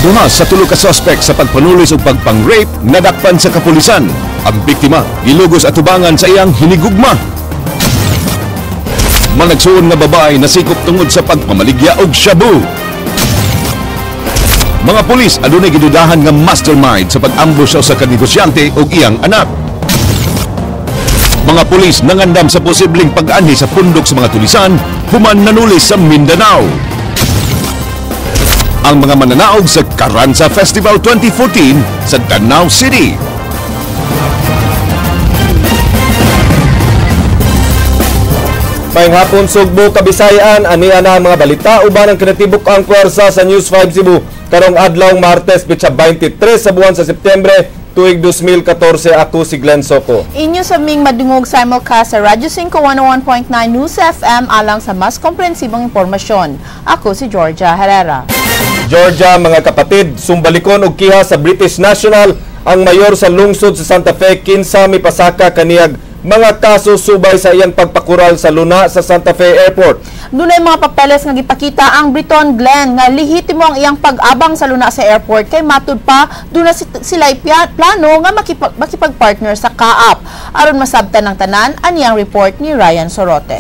Duha sa tulo ka suspect sa pagpanulis ug pagpang-rape nadakpan sa kapulisan. Ang biktima gilugos atubangan sa iyang hinigugma. Managsuon nga babae nasikop tungod sa pagpamaligya og shabu. Mga pulis adunay gidudahan nga mastermind sa pag-ambush sa usa ka negosyante ug iyang anak. Mga pulis nangandam sa posibleng pag-anhi sa pundok sa mga tulisan human nanulis sa Mindanao. Ang mga mananaog sa Carranza Festival 2014 sa Danao City. Maayong hapon, Sugbo, Kabisayaan, ania na ang mga balita uban ang kinatibuk ang puwersa sa News 5 Cebu karong adlaw Martes, petsa 23 sa buwan sa Setyembre, tuig 2014. Ako si Glenn Soco. Inyo sa ming madungog simulcast sa Radyo 5 101.9 News FM alang sa mas komprehensibong impormasyon. Ako si Georgia Herrera. Georgia, mga kapatid, sumbalikon og kiha sa British National ang mayor sa lungsod sa Santa Fe kinsa mipasaka kaniyag mga kaso subay sa iyang pagpakural sa luna sa Santa Fe Airport. Dunay mga papeles nga gipakita ang Briton Glenn nga lehitimo ang iyang pag-abang sa luna sa airport kay matud pa duna sila'y plano nga makipag-partner sa CAAP. Aron masabtan ng tanan, aniyang report ni Ryan Sorote.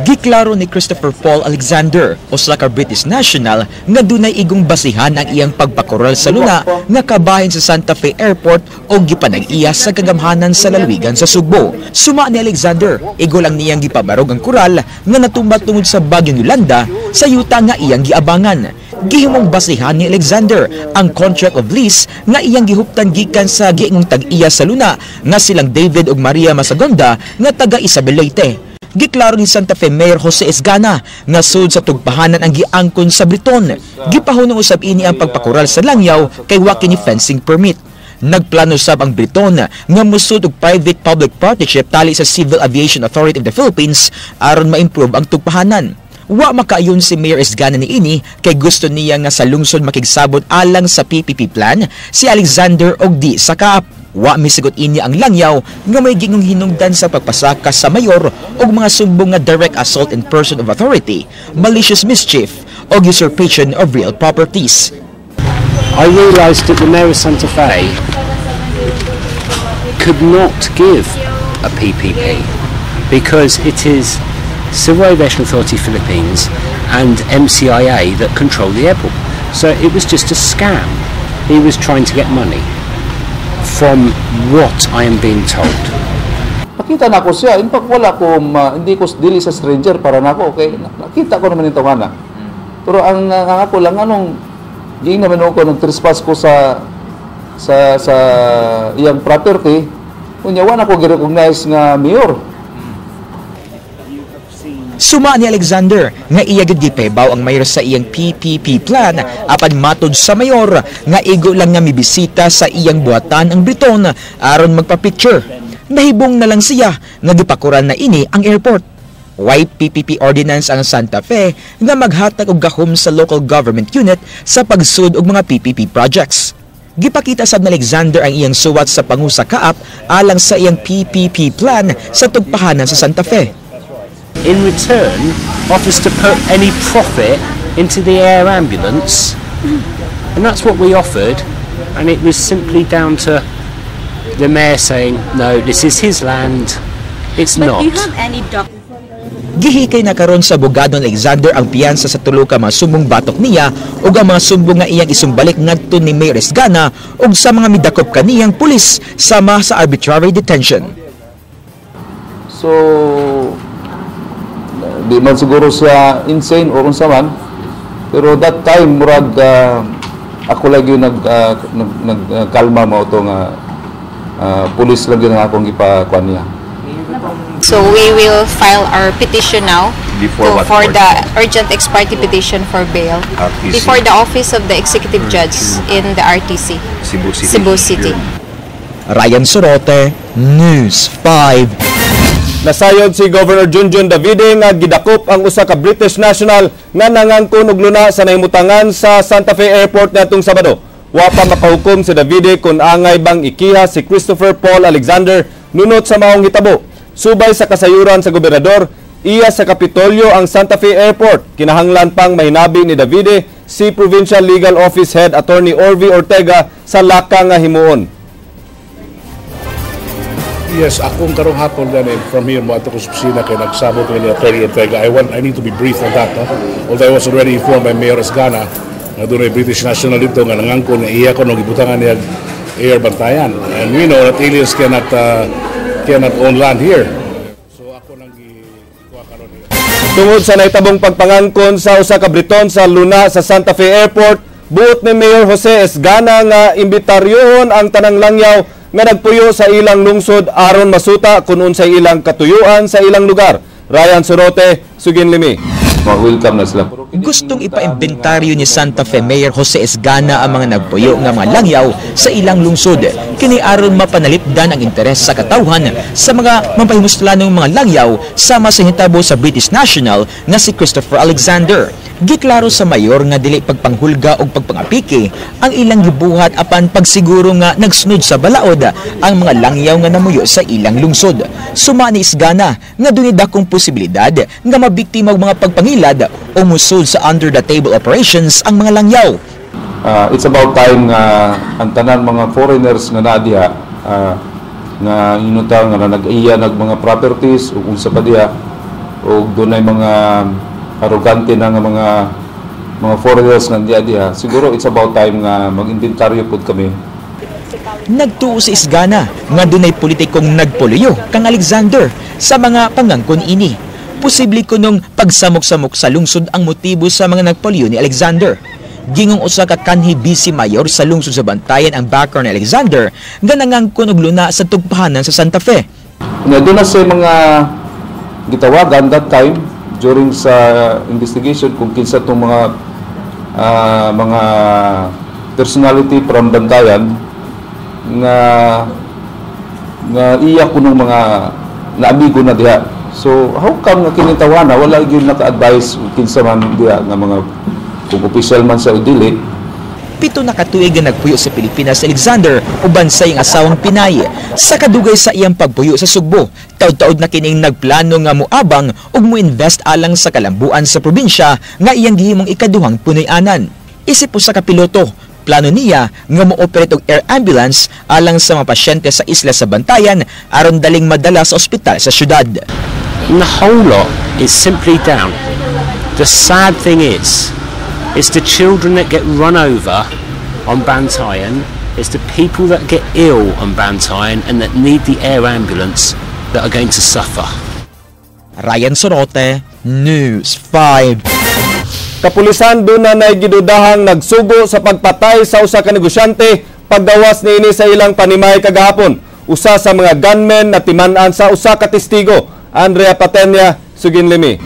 Giklaro ni Christopher Paul Alexander, usa ka British national, nga dunay igong basihan ang iyang pagpakural sa luna nga kabahin sa Santa Fe Airport o gipanag-iya sa kagamhanan sa lalawigan sa Sugbo. Suma ni Alexander, igo lang niyang gipabarog ang kural nga natumba tungod sa bagyong Yolanda sa yuta nga iyang giabangan. Gihimong basihan ni Alexander ang contract of lease nga iyang gihuptan gikan sa giingong tag-iya sa luna nga silang David ug Maria Masagonda nga taga Isabel Leyte. Giklaro ni Santa Fe Mayor Jose Esgana nga sud sa tugpahanan ang giangkon sa Briton. Gipahunong usab ini ang pagpakural sa langyaw kay wa kini fencing permit. Nagplano sab ang Briton nga musud og private-public partnership tali sa Civil Aviation Authority of the Philippines aron ma-improve ang tugpahanan. Wa makaayon si Mayor Esgana niini kay gusto niya nga sa lungsod makigsabot alang sa PPP plan si Alexander og di sa CAAP. Wa misigot ini ang langyaw nga may gingong hinungdan sa pagpasaka sa mayor og mga sumbong nga direct assault in person of authority, malicious mischief og usurpation of real properties. I realized that the Mayor of Santa Fe could not give a PPP because it is Civil Aviation Authority Philippines and MCIA that control the airport. So it was just a scam. He was trying to get money from what I am being told. Nakita na ako siya. In fact, wala ko, hindi ko dili sa stranger para nako. Okay, nakita ko naman ito nga. Pero ang ako lang, anong, giing naman ako, nag-trespass ko sa iyang property, unya, wala ko gi-recognize nga mayor. Suma ni Alexander nga iya gid gipahibaw ang mayor sa iyang PPP plan apan matod sa mayor nga igo lang nga mibisita sa iyang buhatan ang Briton aron magpa-picture. Nahibong na lang siya nga gipakuran na ini ang airport. Way PPP ordinance ang Santa Fe nga maghatag og gahom sa local government unit sa pagsud og mga PPP projects. Gipakita sad ni Alexander ang iyang suwat sa pangusa CAAP alang sa iyang PPP plan sa tugpahanan sa Santa Fe. In return, offers to put any profit into the air ambulance, and that's what we offered, and it was simply down to the mayor saying, no, this is his land, it's But not. do you have any doc Gihikay na karon sa abogado ni Alexander ang piyansa sa tulo ka mga sumbong batok niya ug ang mga sumbong nga iyang isumbalik ngadto ni Mayor Esgana ug sa mga midakop kaniyang pulis sama sa arbitrary detention. So, di man siguro siya insane or unsa man, pero that time, murag ako lagi nag kalma mao to nga pulis lang yun ang akong gipakuan niya. So we will file our petition now Before what for court? The urgent ex parte petition for bail RTC. Before the office of the executive judge in the RTC, Cebu City. Cebu City. Ryan Sorote, News 5. Nasayod si Governor Junjun Davide nga gidakop ang usa ka British national nga nangangkon og luna sa nahimutangan sa Santa Fe Airport niadtong Sabado. Wa pa makahukom si Davide kung angay bang ikiha si Christopher Paul Alexander nunot sa maong hitabo. Subay sa kasayuran sa gobernador, iya sa Kapitolyo ang Santa Fe Airport. Kinahanglan pang mahinabi ni Davide si Provincial Legal Office Head Attorney Orvie Ortega sa laka nga himuon. Yes, akong karong hapon gani from here mo ato ko sa opisina kay nagsabot ko ni Attorney Ortega. I need to be briefed on that, no? Although I was already informed by Mayor Esgana nga dunay British national dito nga nangangkon nga iya ko no gibutangan niya Air Bantayan. And we know that aliens cannot own land here. So ako nang gikuha karon ni Tungod sa nahitabong pagpangangkon sa usa ka Briton sa luna sa Santa Fe Airport, buot ni Mayor Jose Esgana nga imbentaryohon ang tanang langyaw nga nagpuyo sa ilang lungsod aron masuta kung unsay ilang katuyuan sa ilang lugar. Ryan Sorote, Suginlimi. Ma-welcome na sila. Gustong ipaimbintaryo ni Santa Fe Mayor Jose Esgana ang mga nagpuyo nga mga langyaw sa ilang lungsod. Kini aron mapanalipdan ang interes sa katawhan sa mga mapahimuslanong mga langyaw sama sa hitabo sa British national nga si Christopher Alexander. Giklaro sa mayor nga dili pagpanghulga og pagpangapiki ang ilang gibuhat apan pagsiguro nga nagsunod sa balaod ang mga langyaw nga namuyo sa ilang lungsod. Suma ni Esgana nga dunay dakong posibilidad nga mabiktima og mga pagpangilad o musud sa under the table operations ang mga langyaw. It's about time nga ang tanan mga foreigners nga naa diha, nga inuta nga nag-iya nag mga properties ug unsa pa diha ug dunay mga arugante na nga mga foreigners nga diha diha, siguro it's about time nga mag-inventaryo pud kami. Nagtuo si Esgana nga dunay politikong nagpuluyo kang Alexander sa mga pangangkon ini. Posible kunong pagsamok-samok sa lungsod ang motibo sa mga nagpuluyo ni Alexander. Gingong usa ka kanhi vice mayor sa lungsod sa Bantayan ang background ni Alexander nga nangangkon og luna sa tugpahanan sa Santa Fe. Nga doon na sa mga gitawagan that time during sa investigation kung kinsa tong mga personality from Bantayan nga nga iya kunong mga naamigo na diha. So how come nga kini tawana wala gyud naka-advise kinsa man diha nga mga kung official man sa dili? 7 na katuig nga nagpuyo sa Pilipinas si Alexander uban sa iyang asawang Pinay. Sa kadugay sa iyang pagpuyo sa Sugbo, taud-taud na kining nagplano nga moabang ug mo-invest alang sa kalambuan sa probinsya nga iyang gihimong ikaduhang punuy-anan. Isip usa ka piloto, plano niya nga mo-operate og air ambulance alang sa mga pasyente sa isla sa Bantayan aron daling madala sa ospital sa syudad. And the whole lot is simply down. The sad thing is, it's the children that get run over on Bantayan, it's the people that get ill on Bantayan and that need the air ambulance that are going to suffer. Ryan Sorote, News 5. Kapulisan duna nay gidudahang nagsugo sa pagpatay sa usa ka negosyante paggawas niini sa ilang panimay kagahapon. Usa sa mga gunmen na timan-an sa usa ka testigo. Andrea Patenya, Suginlimi.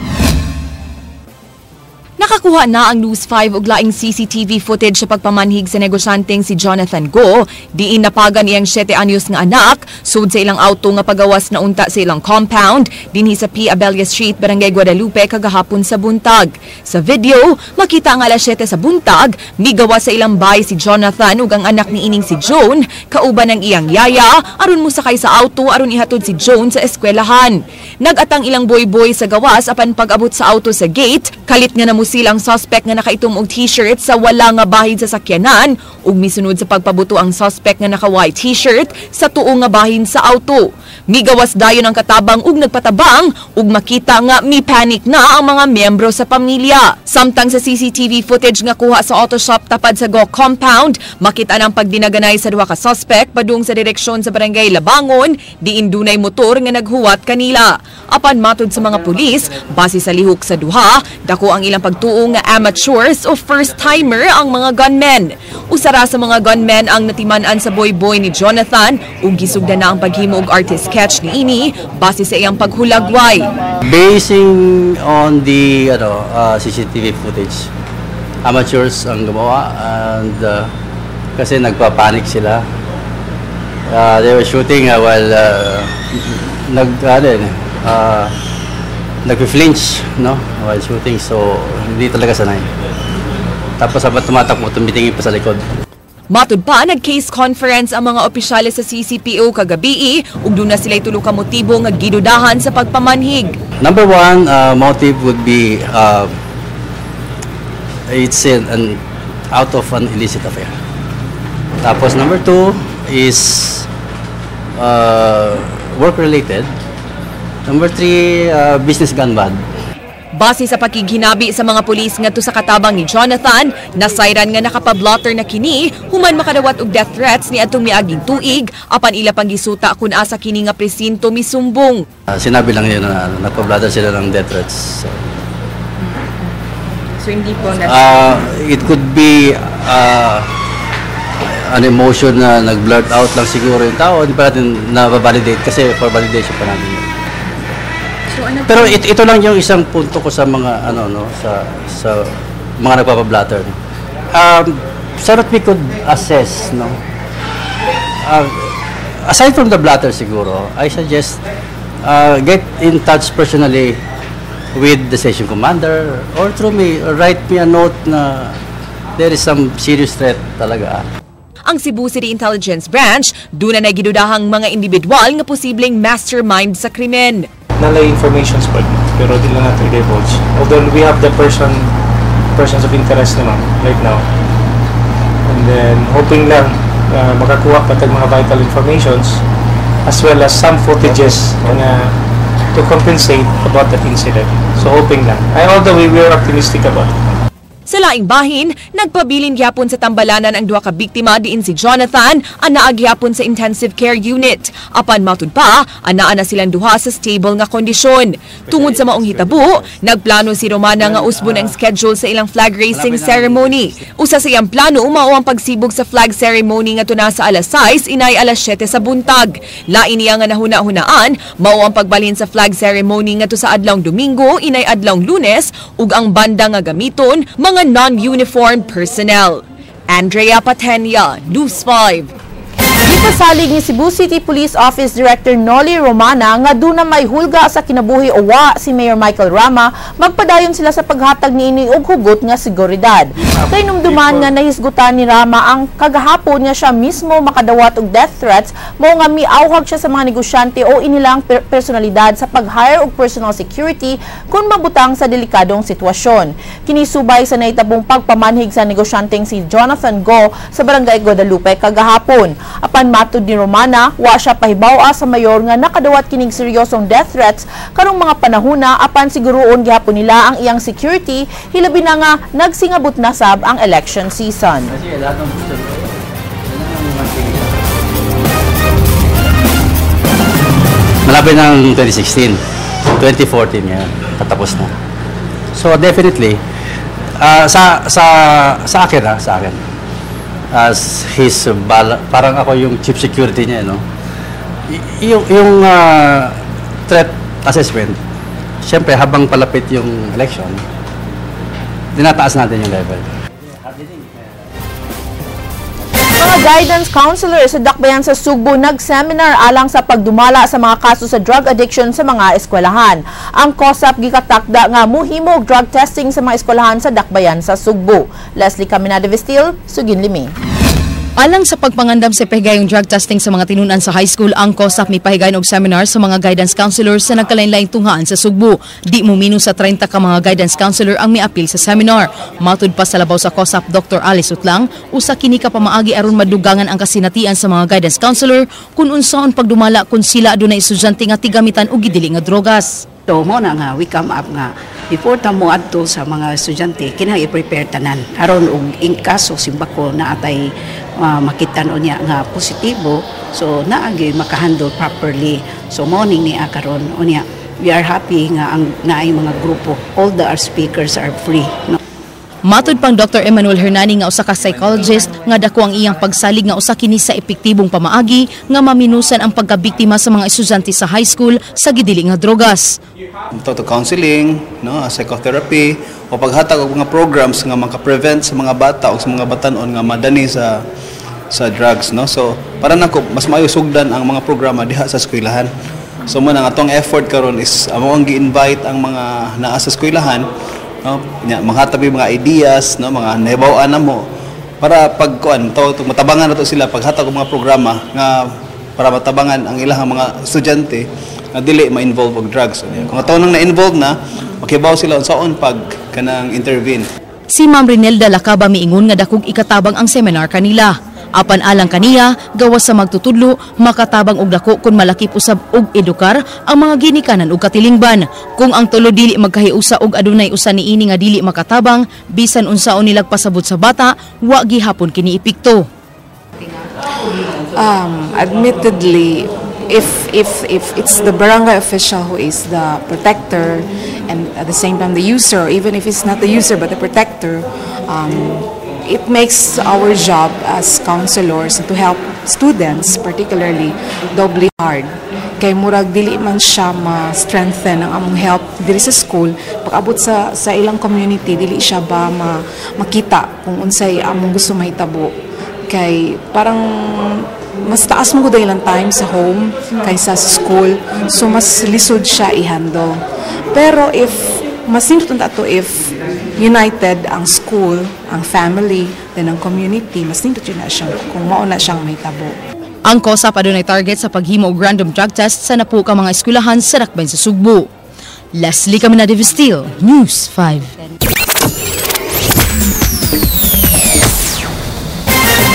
Nakakuha na ang News 5 og laing CCTV footage sa pagpamanhig sa negosyanteng si Jonathan Go. Diin napagan iyang 7 anyos nga anak, sud sa ilang auto nga pagawas na unta sa ilang compound, dinhi sa P. Abella Street, Barangay Guadalupe, kagahapon sa buntag. Sa video, makita ang alas 7 sa buntag, migawas sa ilang bay si Jonathan ug ang anak ni ining si Joan, kauban ang iyang yaya, aron mosakay sa auto aron ihatod si Joan sa eskwelahan. Nag-atang ilang boy-boy sa gawas apan pag-abot sa auto sa gate, kalit nga namusil ang suspect nga nakaitom og t-shirt sa wala nga bahin sa sakyanan ug misunod sa pagpabuto ang suspect nga naka-white t-shirt sa tuo nga bahin sa auto. Migawas dayon ang katabang ug nagpatabang ug makita nga mi-panic na ang mga miyembro sa pamilya. Samtang sa CCTV footage nga kuha sa auto shop tapad sa Go compound, makita ang pagdinaganay sa duha ka suspect padung sa direksyon sa Barangay Labangon, diin dunay motor nga naghuwat kanila. Apan matud sa mga pulis, base sa lihok sa duha, dako ang ilang pagtuo nga amateurs o first-timer ang mga gunmen. Usara sa mga gunmen ang natiman-an sa boy-boy ni Jonathan ug gisugdan na ang paghimo og artist sketch niini base sa iyang paghulagway. Basing on the CCTV footage, amateurs ang gumawa and kasi nagpapanik sila. They were shooting while nag ano yun, nagfi-flinch, no, while shooting, so hindi talaga sanay. Tapos habang tumatakbo, tumitingin pa sa likod. Matud pa, nag-case conference ang mga opisyales sa CCPO kagabii ug duna sila'y tulo ka motibo nga gidudahan sa pagpamanhig. Number one motive would be It's an out of an illicit affair. Tapos number two is work-related. Number three, business gone bad. Base sa pakighinabi sa mga pulis ngadto sa katabang ni Jonathan, nasayran nga nakapablotter na kini human makadawat og death threats ni atong miaging tuig, apan ila pang gisuta kun asa kini nga presinto misumbong. Sinabi lang yun na nagpa-blotter sila ng death threats. So, So hindi po it could be an emotion na nag-blurt out lang siguro yung tao. Hindi pa natin na-validate kasi for validation pa natin yun. So ano Pero ito lang yung isang punto ko sa mga ano, no, sa mga nagpapa-blotter. So that we could assess, no. Aside from the blotter siguro, I suggest get in touch personally with the station commander or through me or write me a note na there is some serious threat talaga. Ang Cebu City Intelligence Branch duna na gidudahang mga individual nga posibleng mastermind sa krimen. Naa lay informations po, pero di lang natin i-divulge. Although we have the persons of interest naman right now. And then hoping lang makakuha pa tag mga vital informations as well as some footages na to compensate about that incident. So hoping lang. Although we were optimistic about it. Sa laing bahin, nagpabilin gyapon sa tambalanan ang duha ka biktima diin si Jonathan anaa gyapon sa intensive care unit. Apan matud pa, anaa na silang duha sa stable nga kondisyon. Tungod sa maong hitabo, nagplano si Romana nga usbon ang schedule sa ilang flag raising ceremony. Usa sa iyang plano mao ang pagsibog sa flag ceremony nga tuna sa alas 6 inay alas 7 sa buntag. Lain niya nga nahuna-hunaan mao ang pagbalhin sa flag ceremony ngadto sa adlawng Domingo inay adlawng Lunes ug ang banda nga gamiton mga non-uniformed personnel. Andrea Patenia, News 5. Gipasalig ni Cebu City Police Office Director Noli Romana nga duna may hulga sa kinabuhi o wa si Mayor Michael Rama, magpadayon sila sa paghatag niini og hugot nga seguridad. Kay numduman nga nahisgutan ni Rama ang kagahapon nga siya mismo makadawat og death threats, mao nga miawhag siya sa mga negosyante o inilang personalidad sa pag-hire og personal security kung mabutang sa delikadong sitwasyon. Kini subay sa nahitabong pagpamanhig sa negosyanteng si Jonathan Go sa Barangay Guadalupe kagahapon. Apan matud ni Romana, wa siya pahibaw-a sa mayor nga nakadawat kining seryosong death threats karong mga panahona, apan siguruon gihapon nila ang iyang security, hilabi na nga nagsingabot na sab ang election season. Kasi lahat ng gusto ko. Yan ang tingin. Malapit ng 2016, 2014 ngayon, patapos na. So definitely, sa akin, as his parang ako yung chief security niya, no? Yung threat assessment, syempre habang palapit yung election, dinataas natin yung level. Mga guidance counselor sa Dakbayan sa Sugbo nag-seminar alang sa pagdumala sa mga kaso sa drug addiction sa mga eskwelahan. Ang COSAP gikatakda nga muhimo og drug testing sa mga eskwelahan sa Dakbayan sa Sugbo. Leslie Caminada Vestil, Sugin Limi. Alang sa pagpangandam sa pahigayong drug testing sa mga tinunan sa high school, ang COSAP mipahigayon og seminar sa mga guidance counselors sa nagkalain-laing tunghaan sa Sugbo. Di mo minus sa 30 ka mga guidance counselor ang miapil sa seminar. Matud pa sa labaw sa COSAP Dr. Alice Utlang, usa kini ka pamaagi aron madugangan ang kasinatian sa mga guidance counselor kung unsaon pagdumala kung sila adunay estudyante nga tigamitan og gidili nga drogas. So mo na nga we come up nga before ta mo adto sa mga estudyante, kinahanglan i-prepare tanan aron og in kaso simbako na atay makita no niya nga positibo, so naa gyud makahandle properly. So mo ning niya karon unya we are happy nga ang naay mga grupo, all the our speakers are free, no? Matud pang Dr. Emmanuel Hernani nga usa ka psychologist nga dako ang iyang pagsalig nga usa kini sa epektibong pamaagi nga maminusan ang pagkabiktima sa mga estudyante sa high school sa gidili nga drogas. To counseling, no, psychotherapy o paghatag og mga programs nga maka-prevent sa mga bata o sa mga batan-on nga madani sa drugs, no. So para nako, mas maayo sugdan ang mga programa diha sa eskwelahan. So mo nang atong effort karon is amo ang gi-invite ang mga naa sa eskwelahan, no, nya manghatag mga ideas, no, mga nahibaw-an namo para pag kuan to matabangan nato sila paghatag og mga programa nga para matabangan ang ilang mga estudyante nga dili ma-involve og drugs. Kung ato nang na-involve na, makibaw sila unsaon pag kanang intervene. Si Ma'am Rinelda Lacaba miingon nga dakog ikatabang ang seminar kanila. Apan alang kaniya, gawas sa magtutudlo, makatabang og dako kung malakip usab og edukar ang mga ginikanan og katilingban. Kung ang tulo dili magkahiusa og adunay usa niini nga dili makatabang, bisan unsaon nilag pasabot sa bata, wa gihapon kini epekto. Admittedly, if it's the barangay official who is the protector and at the same time the user, even if it's not the user but the protector, it makes our job as counselors to help students particularly doubly hard. Kay murag dili man siya ma-strengthen ang among help diri sa school, pag-abot sa ilang community dili siya ba makita kung unsay among gusto mahitabo. Kay parang mas taas mo gud ilang time sa home kaysa sa school, so mas lisod siya i-handle. Pero if mas nindot unta to, if united ang school, ang family, then ang community, mas nindot yun na siya kung mao na siyang mahitabo. Ang COSAP adunay target sa paghimo og random drug test sa napu ka mga eskwelahan sa dakbayan sa Sugbo. Leslie Caminada Vestil, News 5.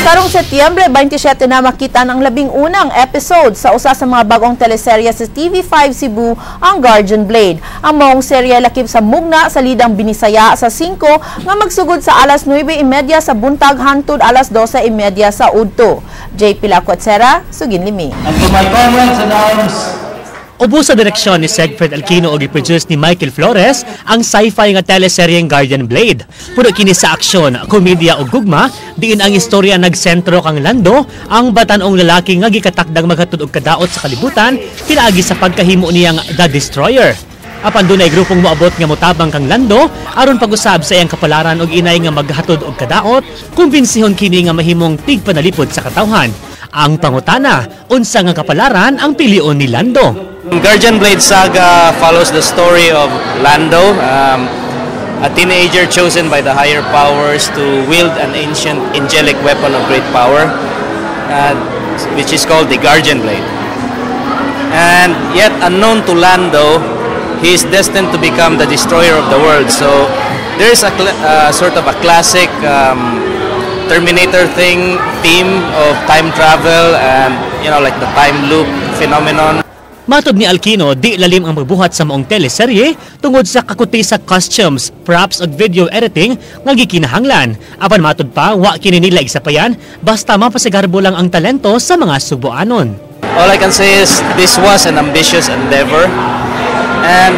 Karong Setyembre 27 na makita ang 11 episode sa usa sa mga bagong teleserye sa TV5 Cebu, ang Guardian Blade. Ang maong serye lakip sa mugna sa lidang Binisaya sa 5 nga magsugod sa alas 9:30 sa buntag hangtod alas 12:30 sa udto. JP Lacuatsera, sugin limi. And to my comrades in arms, Ubo sa direksyon ni Segfred Alquino ug i-produce ni Michael Flores ang sci-fi nga teleseryeng Guardian Blade. Puno kini sa aksyon, komedya ug gugma, diin ang istorya nagsentro kang Lando, ang batan-ong lalaki nga gikatakdang maghatod og kadaot sa kalibutan pinaagi sa pagkahimo niyang The Destroyer. Apan dunay grupong moabot nga motabang kang Lando aron pag-usab sa iyang kapalaran og inay nga maghatod og kadaot, kumbinsihon kini nga mahimong tigpanalipod sa katawhan. Ang pangutana, unsa nga kapalaran ang pilion ni Lando? Guardian Blade Saga follows the story of Lando, a teenager chosen by the higher powers to wield an ancient angelic weapon of great power, which is called the Guardian Blade. And yet, unknown to Lando, he is destined to become the destroyer of the world. So there's a sort of a classic Terminator theme of time travel and, you know, like the time loop phenomenon. Matod ni Alquino, di lalim ang magbuhat sa maong teleserye tungod sa kakuti sa costumes, props ug video editing nga gikinahanglan. Apan matod pa, wa kini nila igsapayan basta mapasigarbo lang ang talento sa mga Subuanon. All I can say is this was an ambitious endeavor, and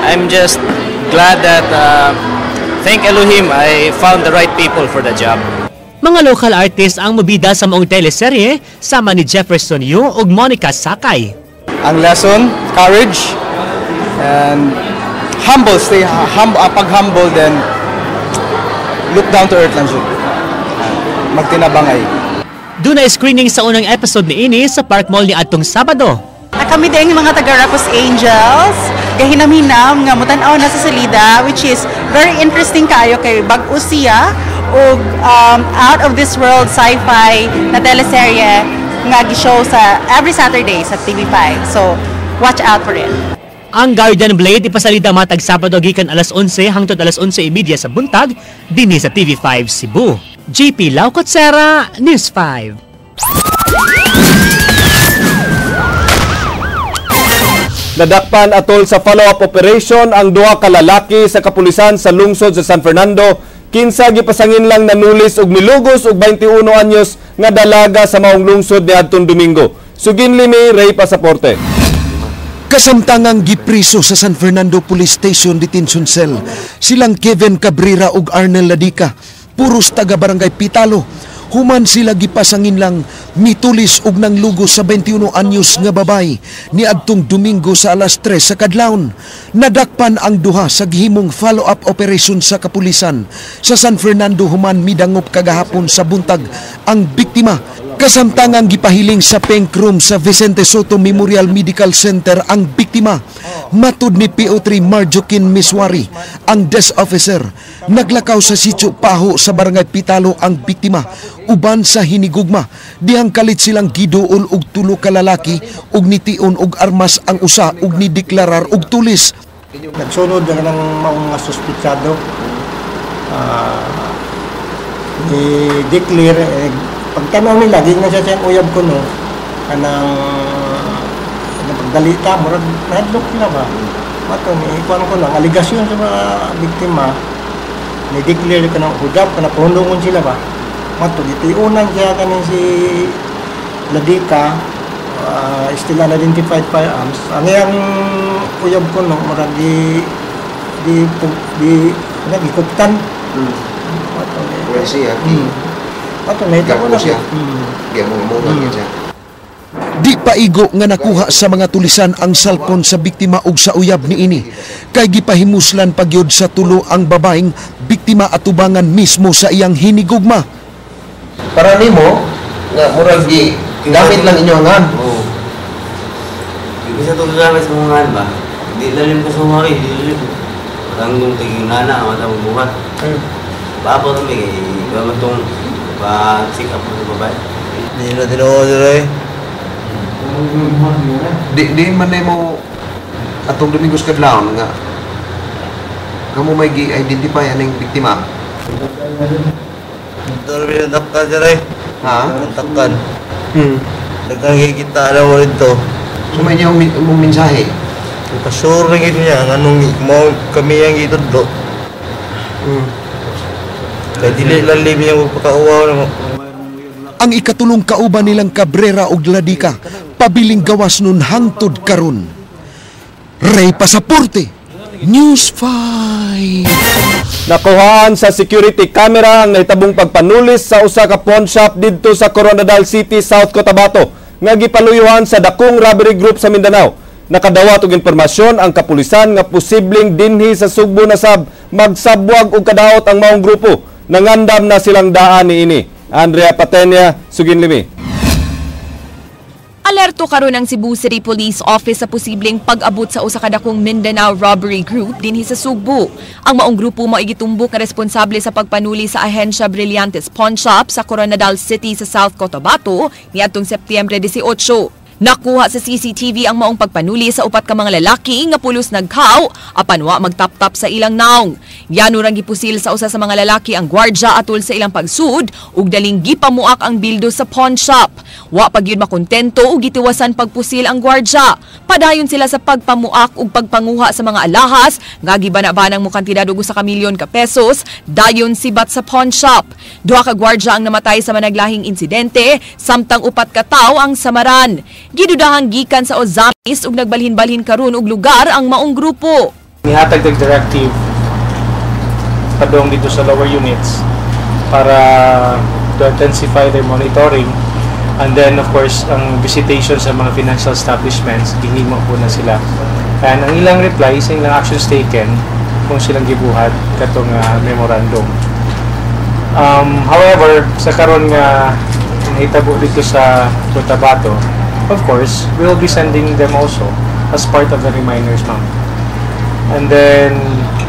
I'm just glad that thank Elohim I found the right people for the job. Mga local artists ang mobida sa maong teleserye sama ni Jefferson Yu ug Monica Sakay. Ang lesson, courage, and humble, stay humble, pag-humble, then look down to earth lang siya. Magtinabangay. Doon na screening sa unang episode ni ini sa Park Mall ni adtong Sabado. Kami din mga taga Rapos Angels, gahinam-hinam nga mutan-aw na sa salida, which is very interesting kayo kay bag-o siya og out of this world sci-fi na teleserye nga gi-show sa every Saturday sa TV5. So, watch out for it. Ang Guardian Blade ipasalida matag Sabado gikan alas 11 hangtod alas 11:30 sa buntag dinhi sa TV5 Cebu. JP Laucotsera, News 5. Nadakpan atol sa follow-up operation ang duha ka lalaki sa kapulisan sa lungsod sa San Fernando, kinsa gipasangin lang nanulis og milugos og 21 anyos nga dalaga sa maong lungsod niadtong Domingo. Sugin limi, Ray Pasaporte. Kasamtangang gipriso sa San Fernando Police Station Detention Cell silang Kevin Cabrera ug Arnel Ladica, puros taga Barangay Pitalo. Human sila gipasangin lang mitulis og nanglugos sa 21 anyos nga babay niadtong Domingo sa alas 3 sa kadlawon. Nadakpan ang duha sa gihimong follow-up operation sa kapulisan sa San Fernando human midangop kagahapon sa buntag ang biktima. Kasamtangang gipahiling sa Pink Room sa Vicente Soto Memorial Medical Center ang biktima. Matud ni PO3 Marjokin Miswari, ang desk officer, naglakaw sa sitio Paho sa Barangay Pitalo ang biktima uban sa hinigugma. Dihang kalit silang giduol og tulo ka lalaki ug nitiun og armas ang usa ug nideklarar og tulis. Nagsunod ang mga suspitsado. Ni-declare, eh, pagtanaw nila, di na siya siyang uyab ko, no, kanang pagdalita, murag nahadlok sila ba? Mato, ni ikuan ko lang, aligasyon sa mga biktima, ni-declare ka ng hudap, ka na pahundungon sila ba? Mato, gitiunan siya kanin si Ladika, still unidentified firearms. Ang iyang uyab ko, no, murag di di di di gikuptan. Well, siya. Ato na ko na siya. Giamong-amongan siya. Di paigo nga nakuha sa mga tulisan ang cellphone sa biktima og sa uyab niini. Kay gipahimuslan pagyud sa tulo ang babaeng biktima atubangan mismo sa iyang hinigugma. Para nimo nga murag gi gamit lang inyo ang hand. Oo. Di sa to gamit sa mga hand ba? Di lalim ko sa mga di lalim. Ranggong tiging nana ang atang buhat. Papo to may gamit tong pa-check up sa babae. Di na tinuod eh. Di man nimo atong Domingos Kadlaon nga kamo may gi-identify aning biktima. Dormi na takkan siya rin. Ha? Takkan. Nagkakikita na mo rito. So may niya mong mensahe? Pasure rin niya. Anong mo kami ang itudlo. Kaya dili lalim niya magpakauwaw na mo. Ang ikatulong kauban nilang Cabrera og Ladika, pabiling gawas nun hangtod karon. Ray Pasaporte, News 5. Nakuhaan sa security camera ang nahitabong pagpanulis sa usa ka pawn shop didto sa Coronadal City, South Cotabato, nga gipaluyuhan sa dakong robbery group sa Mindanao. Nakadawat og impormasyon ang kapulisan nga posibleng dinhi sa Sugbo na sab magsabwag og kadaot ang maong grupo. Nangandam na silang daan niini. Andrea Patenia, Suginlimi. Alerto karon ang Cebu City Police Office sa posibleng pag-abot sa usa ka dakong Mindanao robbery group dinhi sa Sugbo. Ang maong grupo mao gitumbok nga responsable sa pagpanuli sa Ahensya Brillantes Pawn Shop sa Coronadal City sa South Cotabato niadtong Setyembre 18. Nakuha sa CCTV ang maong pagpanuli sa upat ka mga lalaki nga pulos nagkaw apan wa magtap-tap sa ilang naong. Yano rang gipusil sa usa sa mga lalaki ang gwardya atol sa ilang pagsud ug daling gipamuak ang bildo sa pawn shop. Wa pa gyud makontento ug gitiwasan pagpusil ang gwardya. Padayon sila sa pagpamuak ug pagpanguha sa mga alahas nga gibana-banang mo kantidad og usa ka milyon ka pesos dayon sibat sa pawn shop. Duha ka gwardya ang namatay sa managlahing insidente samtang upat ka tawo ang samaran. Gidudahang gikan sa Ozamis ug nagbalhin-balhin karon og lugar ang maong grupo. Nihatag og directive padong dito sa lower units para to intensify their monitoring, and then of course ang visitation sa mga financial establishments gihimo po na sila. And ang ilang replies, ang ilang actions taken kung silang gibuhat katong memorandum. However, sa karon nga nahitabo dito sa Cotabato, of course, we will be sending them also as part of the reminders, ma'am. And then,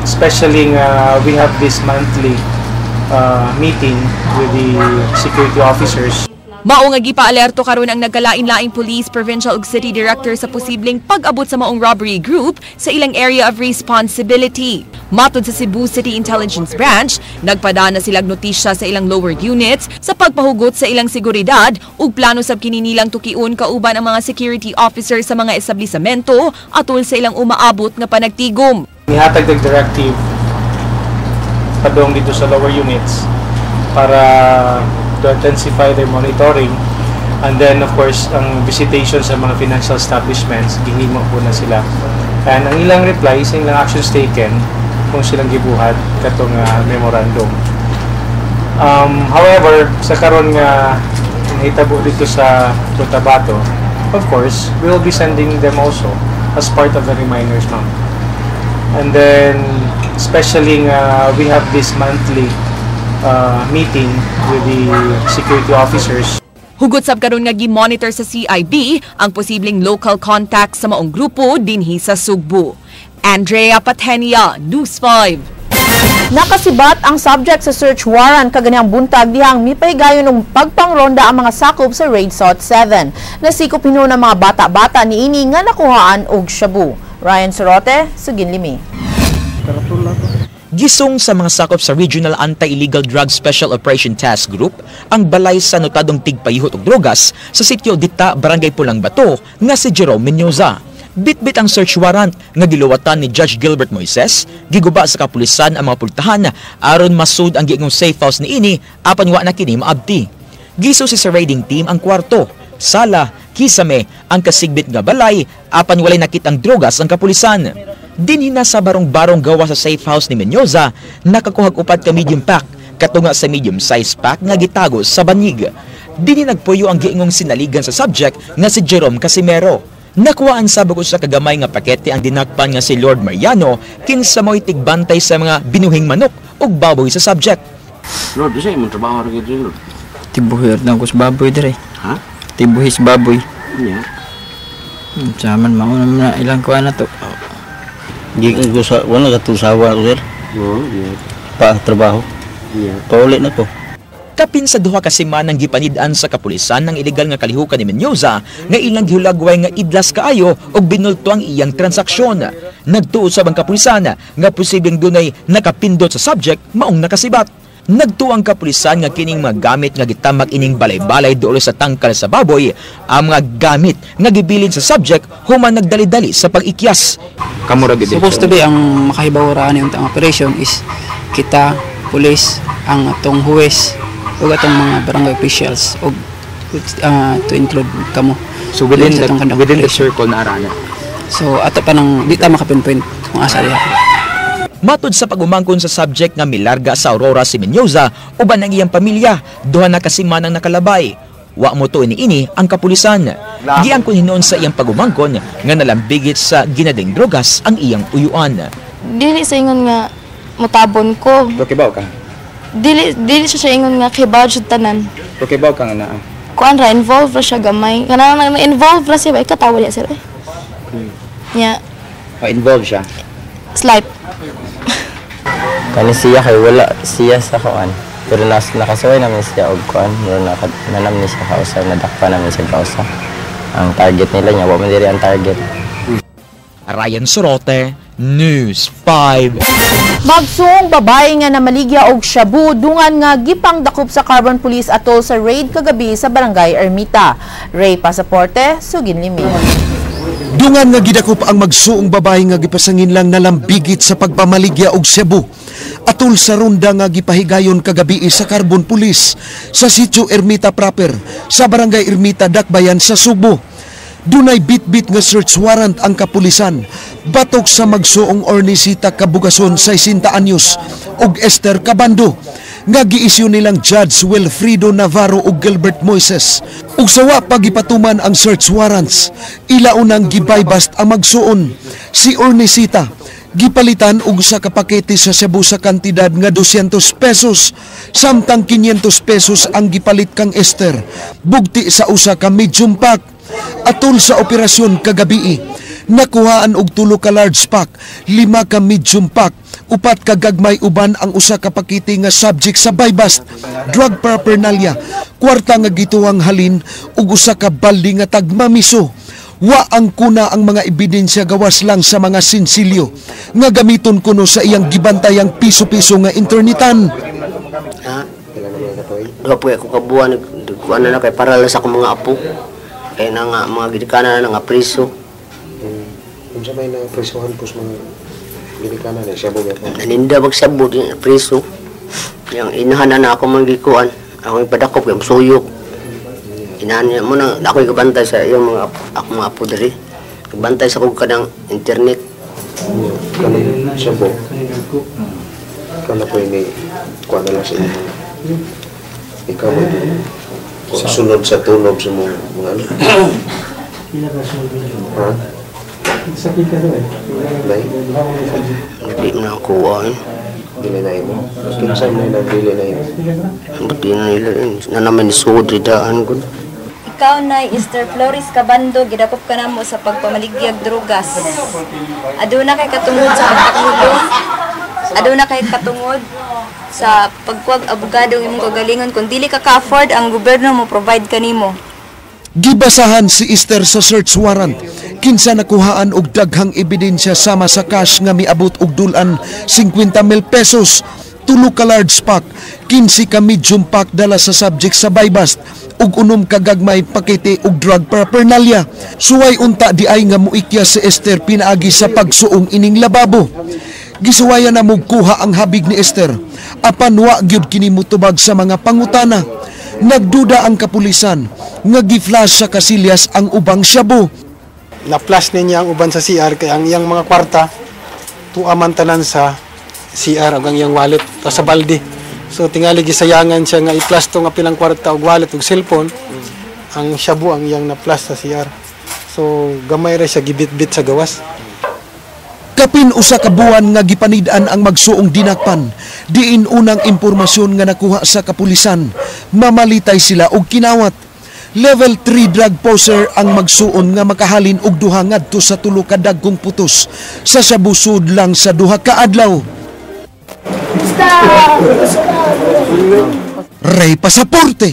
especially we have this monthly meeting with the security officers. Mao nga gipaalerto karon ang nagkalain-laing police, provincial ug city director sa posibleng pag-abot sa maong robbery group sa ilang area of responsibility. Matod sa Cebu City Intelligence Branch, nagpada na silang notisya sa ilang lower units sa pagpahugot sa ilang seguridad ug plano sab kini nilang tukion kauban ang mga security officer sa mga establisamento atol sa ilang umaabot nga panagtigom. Nihatag og directive padong dito sa lower units para to intensify their monitoring, and then of course ang visitation sa mga financial establishments gihimo po na sila. And ang ilang replies, ang ilang actions taken kung silang gibuhat katong memorandum. However, sa karon nga nahitabo dito sa Cotabato, of course, we will be sending them also as part of the reminders, ma'am. And then, especially we have this monthly meeting with the security officers. Hugot sab karon nga gi-monitor sa CIB ang posibleng local contacts sa maong grupo dinhi sa Sugbo. Andrea Patenia, News 5. Nakasibat ang subject sa search warrant kaganihang buntag dihang mipahigayon og pagpangronda ang mga sakop sa Raid SOT 7. Nasikop hinuon ang mga bata-bata niini nga nakuhaan og shabu. Ryan Sorote, Suginlimi. Gisong sa mga sakop sa Regional Anti-Illegal Drug Special Operation Task Group ang balay sa notadong tigpayihot og drogas sa sitio Dita, Barangay Pulang Bato nga si Jerome Mendoza. Bitbit ang search warrant nga giluwatan ni Judge Gilbert Moises, giguba sa kapulisan ang mga pultahan aron masud ang giingong safe house niini apan wa na kini maabti. Giso si sa raiding team ang kwarto, sala, kisame, ang kasigbit nga balay apan walay nakitang drogas ang kapulisan. Dinhi na sa barong-barong gawa sa safe house ni Mendoza, nakakuhag 4 ka medium pack, katunga sa medium size pack nga gitago sa banyig. Dinhi nagpuyo ang giingong sinaligan sa subject nga si Jerome Casimero. Nakuhaan sa bukod sa kagamay nga pakete ang dinakpan nga si Lord Mariano, kinsa mo'y tigbantay sa mga binuhing manok ug baboy sa subject. Lord, bisa imong trabaho ra gyud, Lord. Tibuhi ra ko sa baboy dire. Ha? Tibuhi sa baboy. Nya. Saman mao na ilang kuan na to. Gikan ko sa wala ka tusawa ko, sir. Oo, yeah. Pa trabaho. Yeah. Pauli na ko. Kapin sa 2 ka semana ang gipanid-an sa kapulisan ng ilegal nga kalihukan ni Mendoza nga ilang gihulagway nga idlas kaayo og binulto ang iyang transaksyon. Nagtuo sab ang kapulisan nga posibleng dunay nakapindot sa subject maong nakasibat. Nagtuo ang kapulisan nga kining mga gamit nga gitamak ining balay-balay duol sa tangkal sa baboy ang mga gamit nga gibilin sa subject human nagdali-dali sa pag-ikyas. Kamo ra gid. Supposed to be ang makahibaw ra ani ang operation is kita, police, ang atong huwes ug atong mga barangay officials ug to include kamo. So within the circle na arana. So ato pa nang di ta makapinpoint kung asa diha. Matod sa pag-umangkon sa subject nga milarga sa Aurora si Mendoza uban ang iyang pamilya, duha na kasimanang nakalabay. Wa mo to iniini ang kapulisan. Giangkon hinuon sa iyang pag-umangkon nga nalambigit sa ginading drogas ang iyang uyuan. Dili sa ingon nga motabon ko. Pero kibaw ka? Dili siya sa ingon nga kibaw siya tanan. Pero kibaw ka nga naa? Kuan ra, involved ra siya gamay. Kanang involved ra siya ba? Ikatawa niya sir eh. Nya. Oh, involved siya? Slight. Kani siya kay wala siya sa kuan. Pero nakasuway namin siya og kuan, mura nanam ni siya kausa, nadakpa namin siya kausa. Ang target nila niya, wa man diri ang target. Ryan Sorote, News 5. Magsuong babae nga namaligya og shabu dungan nga gipangdakop sa Carbon Police atol sa raid kagabi sa Barangay Ermita. Ray Pasaporte, Sugin Limi. Dungan nga gidakop ang magsuong babae nga gipasangin lang nalambigit sa pagpamaligya og shabu. Atol sa ronda nga gipahigayon kagabi sa Carbon Police sa sitio Ermita proper sa Barangay Ermita, Dakbayan sa Subo. Dunay bitbit nga search warrant ang kapulisan batok sa magsuong Ornisita Kabugason 60 anyos ug Esther Cabando nga giisyu nilang Judge Wilfredo Navarro ug Gilbert Moises. Ug sa wa pagipatuman ang search warrants, ilaunang gibaybast ang magsuon. Si Ornisita gipalitan og usa ka pakete sa shabu sa kantidad nga 200 pesos, samtang 500 pesos ang gipalit kang Esther bugti sa usa ka medium pack. Atol sa operasyon kagabii, nakuhaan og 3 ka large pack, 5 ka medium pack, 4 ka gagmay uban ang usa ka pakete nga subject sa buy-bust, drug paraphernalia, kwarta nga gituwang halin ug usa ka baldi nga tagmamiso. Wa ang kuna ang mga ebidensya gawas lang sa mga sinsilyo nga gamiton kuno sa iyang gibantayang piso-piso nga internetan. Ha? Duha po ako kabuan, nagkuan na kay para lang sa akong mga apo. Kaya na nga, mga gidikanan na nga priso. Unsa may na prisuhan po sa mga gidikanan na shabu ba po? Naninda magsabo, di na priso. Yang inahan na ako mga gikuan. Ako ipadakop, yung suyok. Inahan niya mo na, ako'y gabantay sa iyong mga apo, ako mga apo diri. Gabantay sa kong kanang internet. Kanang shabu. Kana po ini, kuan na lang sa inyo. Ikaw mo sunod sa tunog sa mga ano? Ha? Nay? Hindi mo na kuha. Dili na imo? Kinsa mo na dili na imo? Buti na nila rin. Na naman isuod ridaan ko. Ikaw na Esther Flores Cabando, gidakop ka na mo sa pagpamaligyag drogas. Aduna kay katungod sa pagpakulong. Aduna kay katungod sa pagkuwag abogado imong kagalingon. Kung dili ka ka-afford, ang gobyerno mo provide kanimo. Gibasahan si Esther sa search warrant. Kinsa nakuhaan og daghang ebidensya sama sa cash nga miabot og dulan 50,000 pesos, tulo ka large pack, 15 ka medium pack dala sa subject sa buy-bust ug 6 ka gagmay pakete og drug paraphernalia. Suway unta di ay nga muikya si Esther pinaagi sa pagsuong ining lababo. Gisuwayan na mugkuha ang habig ni Esther. Apan wa gyud kini mutubag sa mga pangutana. Nagduda ang kapulisan nga gi-flash sa kasilyas ang ubang shabu. Na-flash niya ang uban sa CR kay ang iyang mga kwarta tuwa man tanan sa CR ug ang iyang wallet o sa balde. So tingali gisayangan siya nga i-flash to nga pilang kwarta og wallet ug cellphone. Ang shabu ang iyang na-flash sa CR. So gamay ra siya gibitbit sa gawas. Kapin usa ka buwan nga gipanid-an ang magsuong dinakpan. Diin unang impormasyon nga nakuha sa kapulisan, mamalitay sila og kinawat. Level 3 drug poser ang magsuon nga makahalin og duha ngadto sa tulo ka dagkong putos sa sabusod lang sa 2 ka adlaw. Ray Pasaporte,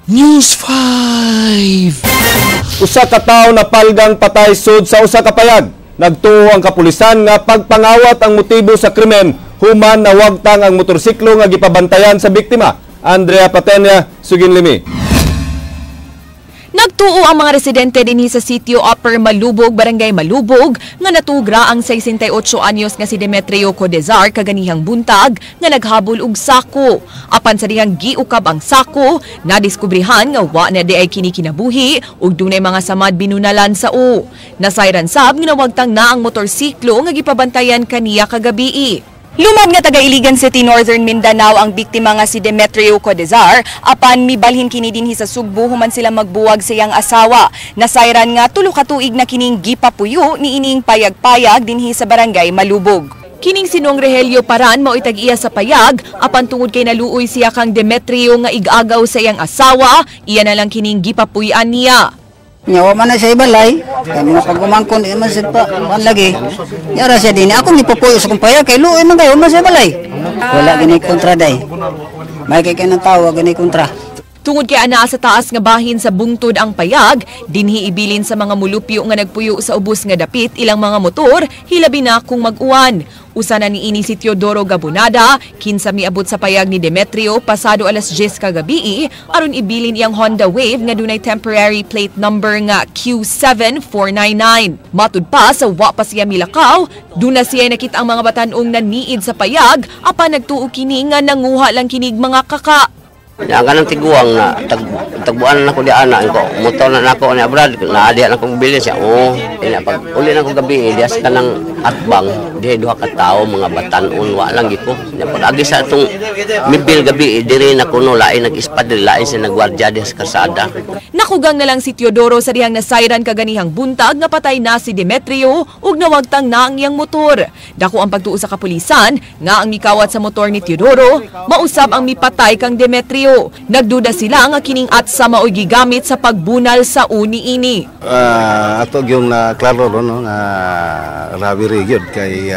News 5. Usa ka tawo na palgang patay sud sa usa ka payag. Nagtuo ang kapulisan nga pagpangawat ang motibo sa krimen human nawagtang ang motorsiklo nga gipabantayan sa biktima. Andrea Patenia, Suginlimi. Nagtuo ang mga residente dinhi sa sitio Upper Malubog, Barangay Malubog, nga natugra ang 68 anyos nga si Demetrio Codezar kaganihang buntag nga naghabol og sako. Apan sa dihang giukab ang sako, nadiskubrihan nga wa na di ay kini kinabuhi ug dunay mga samad binunalan sa u. Nasayran sab nga nawagtang na ang motorsiklo nga gipabantayan kaniya kagabii. Lumad nga taga Iligan City, Northern Mindanao ang biktima nga si Demetrio Codezar apan mibalhin kini dinhi sa Sugbo human sila magbuwag sa iyang asawa. Nasayran nga 3 ka tuig na kining gipapuyo niining payag-payag dinhi sa Barangay Malubog. Kining sinong Rogelio Paran mao'y tag-iya sa payag apan tungod kay naluoy siya kang Demetrio nga igagaw sa iyang asawa, iya na lang kining gipapuy-an niya. Nyawa man na siya ibalay, kaya mga pagumangkon, di man siya pa, man lagi. Yara siya din, ako ni pupuyo sa kumpaya, kay luoy man kayo, man siya balay. Wala gani kontra day. May kay ng tao, gani kontra. Tungod kay anaa sa taas nga bahin sa bungtod ang payag, dinhi ibilin sa mga mulupyo nga nagpuyo sa ubos nga dapit ilang mga motor, hilabi na kung mag-uwan. Usa na niini si Teodoro Gabonada, kinsa miabot sa payag ni Demetrio pasado alas 10 kagabii, aron ibilin iyang Honda Wave nga dunay temporary plate number nga Q7499. Matud pa sa wa pa siya milakaw, duna siya nakita ang mga batan-ong naniid sa payag, apan nagtuo kini nga nanguha lang kinig mga kaka. Ang kanang tiguang na tagbuan na ko di ana ko motor na nako ni brad na diha na kong bilin siya. Oh, ina pag uli na ko gabi diha sa kanang atbang diha duha ka tawo mga batan-on wa lang gid ko. Pag agi sa atong mibil gabi diri na kuno lain nag-espadril lain sa nagwardya diha sa kalsada. Nakugang na lang si Teodoro sa dihang nasayran kaganihang buntag nga patay na si Demetrio ug nawagtang na ang iyang motor. Dako ang pagtuo sa kapulisan nga ang mikawat sa motor ni Teodoro mausab ang mipatay kang Demetrio. Nagduda sila nga kining atsa maoy gigamit sa pagbunal sa uni-ini. Ato yung na klaro ro no nga robbery gyud kay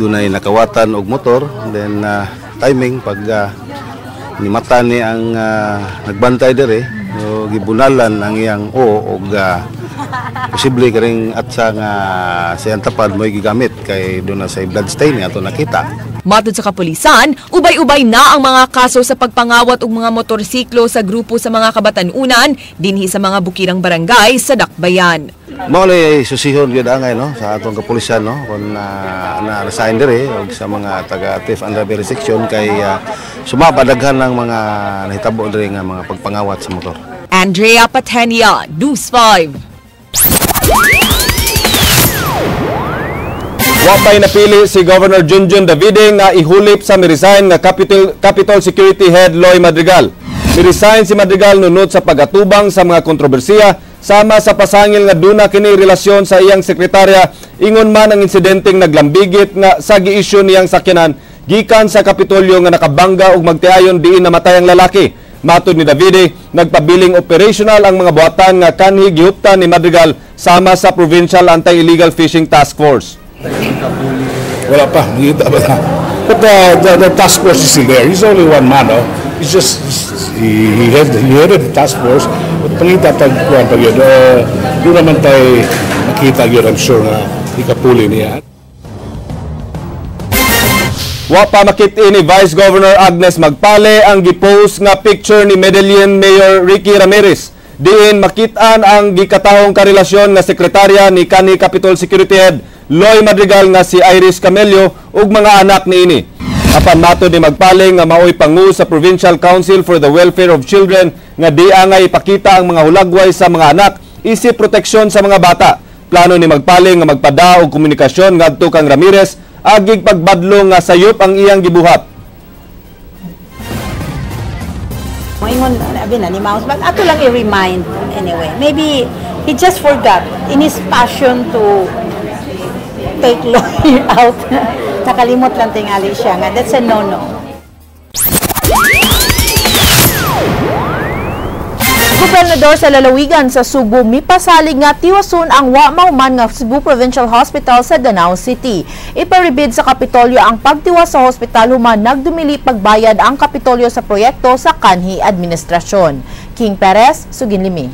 dunay nakawatan og motor, then timing pag nimata ni ang nagbantay diri, so gibunalan ang iyang o og posible karing atsa nga siyang tapad mo'y gigamit kay doon na sa blood stain nga ato nakita. Matod sa kapulisan, ubay-ubay na ang mga kaso sa pagpangawat og mga motorsiklo sa grupo sa mga kabatanunan dinhi sa mga bukirang barangay sa Dakbayan. Mao lay susihon gyud angay no sa atong kapulisan no kung na-assign diri og sa mga taga Theft and Robbery Section kay sumaba daghan ng mga nahitabo diri nga mga pagpangawat sa motor. Andrea Patenia, News 5. Wapay napili si Governor Junjun Davide nga ihulip sa miresign nga Capitol Security Head Loy Madrigal. Miresign si Madrigal nunod sa pagatubang sa mga kontrobersiya sama sa pasangil nga duna kini relasyon sa iyang sekretarya ingon man ang insidenteng naglambigit nga sa gi-issue niyang sakyanan gikan sa Kapitolyo nga nakabangga og magtiayon diin namatay ang lalaki. Matod ni Davide, nagpabiling operational ang mga buhatan nga kanhi gihuptan ni Madrigal sama sa Provincial Anti-Illegal Fishing Task Force. Wala pa, makita pa na. But the task force is still there. He's only one man, no? He's just, he headed the task force. Pangita tag kuan pag yun. Doon naman tayo makita yun, I'm sure nga ikapuli niya. Wa pa makit-in ni Vice Governor Agnes Magpale ang gipost nga picture ni Medellin Mayor Ricky Ramirez. Diin makit-an ang gikatahong karelasyon nga sekretarya ni kanhi Capitol Security Head Loy Madrigal nga si Iris Camelio ug mga anak niini. Apan matod ni Magpale nga maoy pangu sa Provincial Council for the Welfare of Children nga di angay ipakita ang mga hulagway sa mga anak isip proteksyon sa mga bata. Plano ni Magpale nga magpada og komunikasyon ngadto kang Ramirez agig pagbadlong nga sayop ang iyang gibuhat. Moingon abi na ni Mouse, but ato lang i-remind anyway. Maybe he just forgot in his passion to take lawyer out. Nakalimot lang tingali siya nga. That's a no-no. Gobernador sa lalawigan sa Subo mipasalig nga tiwason ang wa mauman nga Cebu Provincial Hospital sa Danao City. Iparibid sa Kapitolyo ang pagtiwas sa hospital human nagdumili pagbayad ang Kapitolyo sa proyekto sa kanhi administrasyon. King Perez, Suginlimi.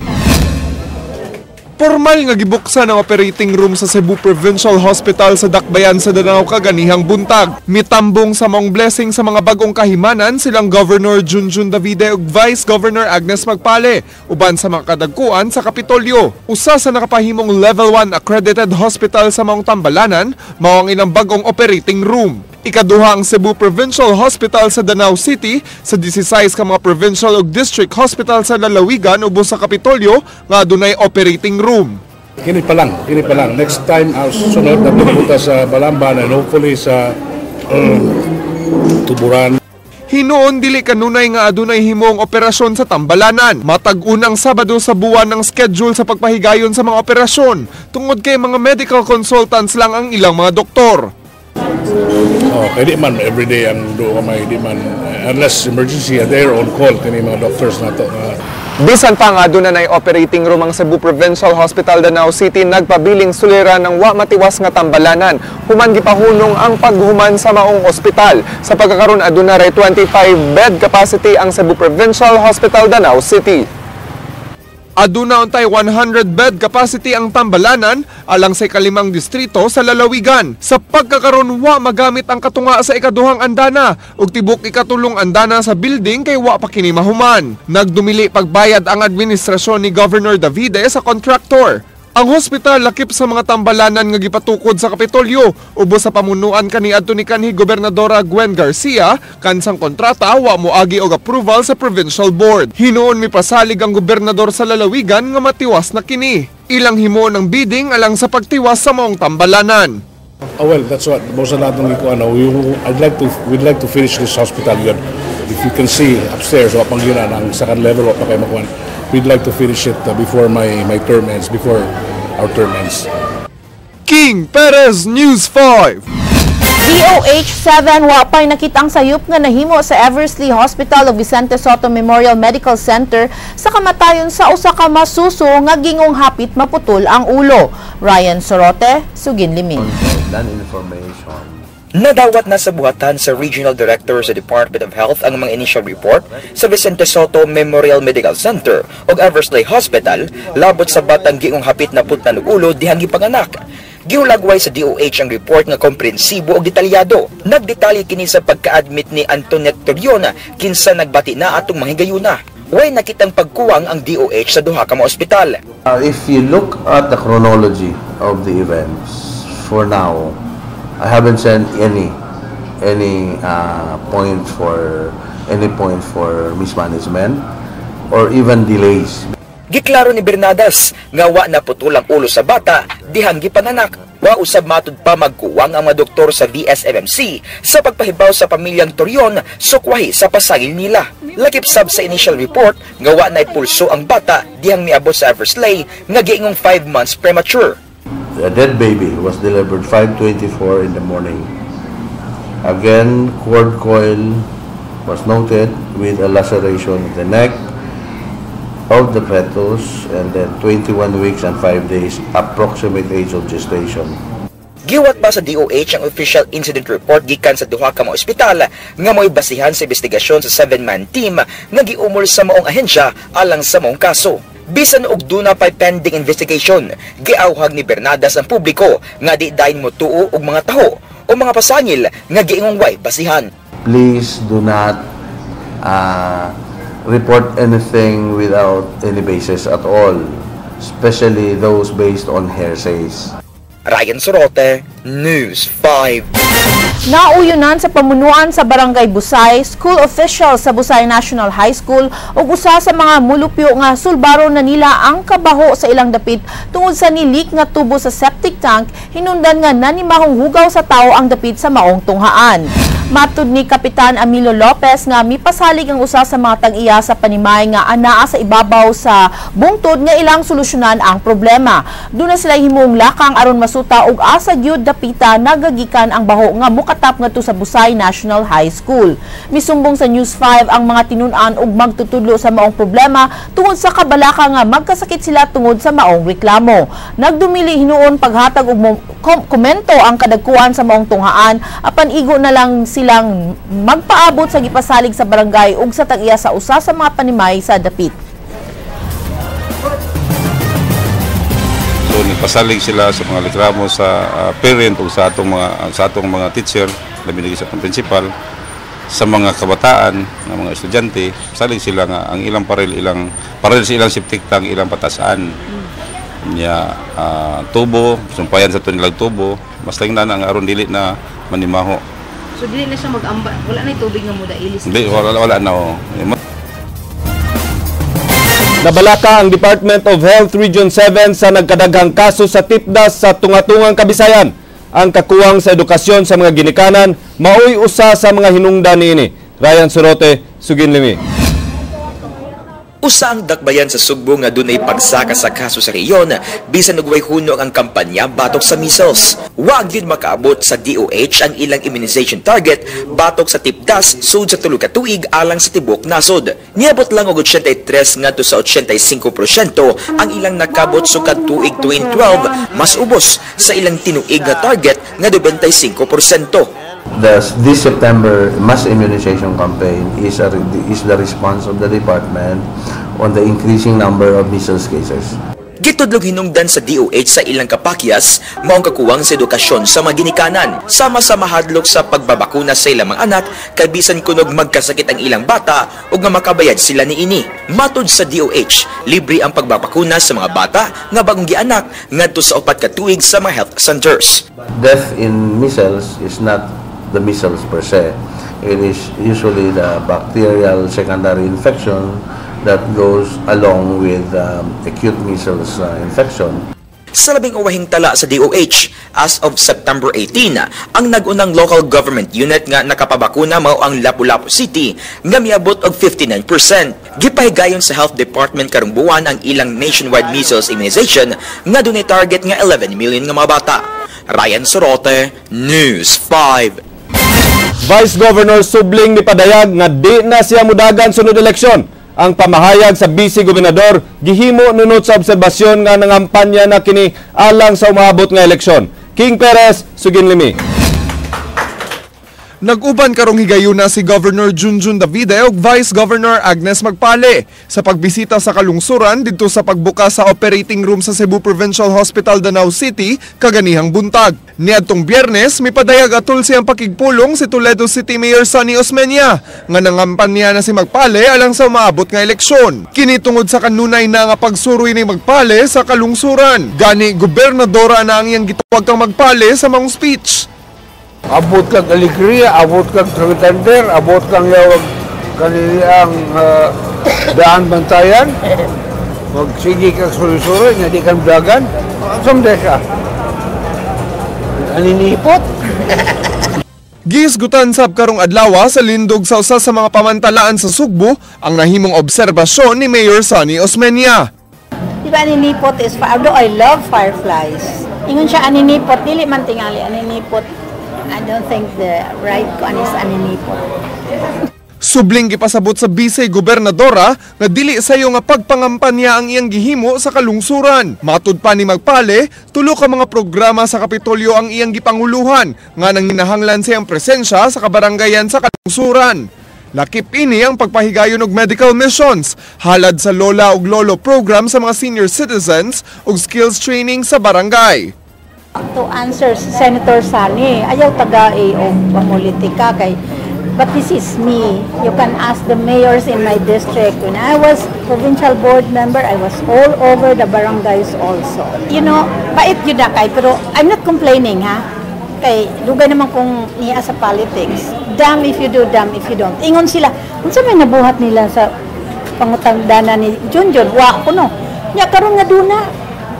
Formal nga gibuksan ang operating room sa Cebu Provincial Hospital sa Dakbayan sa Danao kaganihang buntag. Mitambong sa maong blessing sa mga bagong kahimanan silang Governor Junjun Davide ug Vice Governor Agnes Magpale uban sa mga kadagkuan sa Kapitolyo. Usa sa nakapahimong Level 1 accredited hospital sa maong tambalanan mao ang ilang bagong operating room. Ikaduha ang Cebu Provincial Hospital sa Danao City sa 16 ka mga provincial ug district hospital sa lalawigan ubos sa Kapitolyo nga adunay operating room. Kini pa lang. Next time, sunod na pumunta sa Balamban and hopefully sa Tuburan. Hinuon dili kanunay nga adunay himong operasyon sa tambalanan. Matag unang Sabado sa buwan ng schedule sa pagpahigayon sa mga operasyon tungod kay mga medical consultants lang ang ilang mga doktor. Oh, kaya di man everyday ang do kamay, di man unless emergency they're on call kini mga doctors nato. Bisan pa nga aduna nay operating room ang Cebu Provincial Hospital Danao City nagpabiling sulira ng wa matiwas nga tambalanan human gipahunong ang paghuman sa maong ospital. Sa pagkakaron aduna ray 25 bed capacity ang Cebu Provincial Hospital Danao City. Aduna untay 100 bed capacity ang tambalanan alang sa ikalimang distrito sa lalawigan. Sa pagkakaron wa magamit ang katunga sa ikaduhang andana ug tibok ikatulong andana sa building kay wa pa kini mahuman. Nagdumili pagbayad ang administrasyon ni Governor Davide sa contractor. Ang hospital lakip sa mga tambalanan nga gipatukod sa Kapitolyo ubos sa pamunuan kaniadto ni kanhi Gobernadora Gwen Garcia kansang kontrata wa moagi og approval sa provincial board. Hinuon mipasalig ang gobernador sa lalawigan nga matiwas na kini. Ilang himuon ang bidding alang sa pagtiwas sa maong tambalanan. Oh well, that's what most of natong gikuan. We'd like to finish this hospital yun. If you can see upstairs wa pang yun ang second level wa pa kay makuan. We'd like to finish it before my term ends, before our term ends. King Perez, News 5. DOH 7 wa pa'y nakitang sayop nga nahimo sa Eversley Hospital o Vicente Sotto Memorial Medical Center sa kamatayon sa usa ka masuso nga gingong hapit maputol ang ulo. Ryan Sorote, Suginlimi. Nadawat na sa buhatan sa Regional Director sa Department of Health ang mga initial report sa Vicente Sotto Memorial Medical Center o Eversley Hospital labot sa batang giingong hapit na putlan og ulo dihang gipanganak. Giulagway sa DOH ang report nga komprensibo ug detalyado. Nagdetalye kini sa pagka-admit ni Antoinette Toriona kinsa nagbati na atong mga higayuna. Way nakitang pagkuwang ang DOH sa duha ka mga ospital. If you look at the chronology of the events for now, I haven't sent any point for mismanagement or even delays. Giklaro ni Bernadas nga wa na putol ang ulo sa bata dihang gipanganak. Wa usab matud pa magkuwang ang mga doktor sa VSMMC sa pagpahibaw sa pamilyang Torion sukwahi sa pasagil nila. Lakip sab sa initial report nga wa na pulso ang bata dihang miabot sa Eversley nga giingong 5 months premature. A dead baby was delivered 5:24 in the morning. Again, cord coil was noted with a laceration of the neck of the fetus and then 21 weeks and 5 days approximate age of gestation. Giwat pa sa DOH ang official incident report gikan sa duha ka mga ospital nga mo'y basihan sa investigasyon sa 7-man team nga giumol sa maong ahensya alang sa maong kaso. Bisan og duna pay pending investigation, giawhag ni Bernadas ang publiko nga di dayon motuo og mga taho o mga pasangil nga giingong way basihan. Please do not report anything without any basis at all, especially those based on hearsays. Ryan Sorote, News 5. Nauyunan sa pamunuan sa Barangay Busay, school officials sa Busay National High School ug usa sa mga mulupyo nga sulbaro na nila ang kabaho sa ilang dapit tungod sa nilik nga tubo sa septic tank, hinundan nga nanimahong hugaw sa tao ang dapit sa maong tunghaan. Matud ni Kapitan Amilo Lopez nga mipasalig ang usa sa mga tag-iya sa panimay nga anaa sa ibabaw sa bungtod nga ilang solusyonan ang problema. Duna sila himong lakang aron masuta og asa gyud dapita nagagikan ang baho nga mukatap ngadto sa Busay National High School. Misumbong sa News 5 ang mga tinun-an og magtutudlo sa maong problema tungod sa kabalaka nga magkasakit sila tungod sa maong reklamo. Nagdumili hinuon paghatag og komento ang kadagkuan sa maong tunghaan apan igo na lang silang magpaabot sa gipasalig sa barangay ug sa tag-iya sa usa sa mga panimay sa dapit. So nagpasalig sila sa mga reklamo sa parent o sa atong mga teacher, labi na sa atong principal, sa mga kabataan, ng mga estudyante, pasalig sila nga ang ilang parel sa ilang septic tank, ilang patasan. Nya tubo, sumpayan sa tunilag tubo, mas lang na ang aron dili na manimaho. So dili na siya mag-amba, wala na tubig nga mudailis. Hindi, wala na. Oh. Nabalaka ang Department of Health Region 7 sa nagkadaghang kaso sa tipdas sa tungatungang Kabisayan. Ang kakuwang sa edukasyon sa mga ginikanan maoy usa sa mga hinungdan niini. Ryan Sorote, Sugin Limi. Usa ang dakbayan sa Sugbo nga dunay pagsaka sa kaso sa rehiyon bisan og way hunong ang kampanya batok sa measles. Wa gyud makaabot sa DOH ang ilang immunization target batok sa tipdas sud sa tulo ka tuig alang sa tibok nasod. Niabot lang og 83 ngadto sa 85% ang ilang nakabot sukad tuig 2012, mas ubos sa ilang tinuig nga target nga 95%. This September mass immunization campaign is the response of the department on the increasing number of measles cases. Gitudlog hinungdan sa DOH sa ilang kapakyas, maong kakuwang sa edukasyon sa mga ginikanan, sama sa mahadlok sa pagbabakuna sa ilang mga anak, kay bisan kunog magkasakit ang ilang bata ug nga makabayad sila niini. Matud sa DOH, libre ang pagbabakuna sa mga bata nga bagong gianak ngadto sa 4 ka tuig sa mga health centers. Death in measles is not the measles per se. It is usually the bacterial secondary infection that goes along with acute measles infection. Sa 18 tala sa DOH, as of September 18, ang nag-unang local government unit nga nakapabakuna mao ang Lapu-Lapu City nga miabot og 59%. Gipahigayon sa Health Department karong buwan ang ilang nationwide measles immunization nga dunay target nga 11 million nga mga bata. Ryan Sorote, News 5. Vice Governor Subling ni padayag nga di na siya mudagan sunod eleksyon. Ang pamahayag sa Vice Gobernador gihimo nunot sa obserbasyon nga nangampanya na kini alang sa umaabot nga eleksyon. King Perez, Sugin Limi. Nag-uban karong higayuna si Governor Junjun Davide ug Vice Governor Agnes Magpale sa pagbisita sa kalungsuran didto sa pagbukas sa operating room sa Cebu Provincial Hospital Danao City kaganihang buntag. Niadtong Biyernes, mipadayag atol siyang pakigpulong si Toledo City Mayor Sonny Osmeña nga nangampanya na si Magpale alang sa umaabot nga eleksyon. Kini tungod sa kanunay na nga pagsuroy ni Magpale sa kalungsuran. Gani gobernadora na ang iyang gitawag kang Magpale sa maong speech. Abot kang alegria, abot kang tender, abot kang yawag kaniliang daan bantayan. Magsige kang sulusuro, nga di kang dagan. Sumde siya. Aninipot. Gihisgutan sab karong adlaw sa lindog sa usa sa mga pamantalaan sa Sugbo ang nahimong obserbasyon ni Mayor Sonny Osmeña. Di ba aninipot is, although I love fireflies. Ingon siya aninipot, dili man tingali aninipot. I don't think the right kuan is aninipot. Subling gipasabot sa Vice Gobernadora nga dili sayo nga pagpangampanya ang iyang gihimo sa kalungsuran. Matud pa ni Magpale, tulo ka mga programa sa Kapitolyo ang iyang gipanguluhan nga nanginahanglan siyang presensya sa kabaranggayan sa kalungsuran. Lakip ini ang pagpahigayon og medical missions, halad sa Lola ug Lolo program sa mga senior citizens ug skills training sa barangay. To answer Senator Sani, ayaw tagai og pamulitika kay, but this is me. You can ask the mayors in my district. When I was provincial board member, I was all over the barangays also. Pait yun na kay, pero I'm not complaining, ha? Kay dugay naman kung niya sa politics. Damn if you do, damn if you don't. Ingon sila, unsa may nabuhat nila sa pangutangdana ni Junjun? Wa ko no. Nya karon nga duna.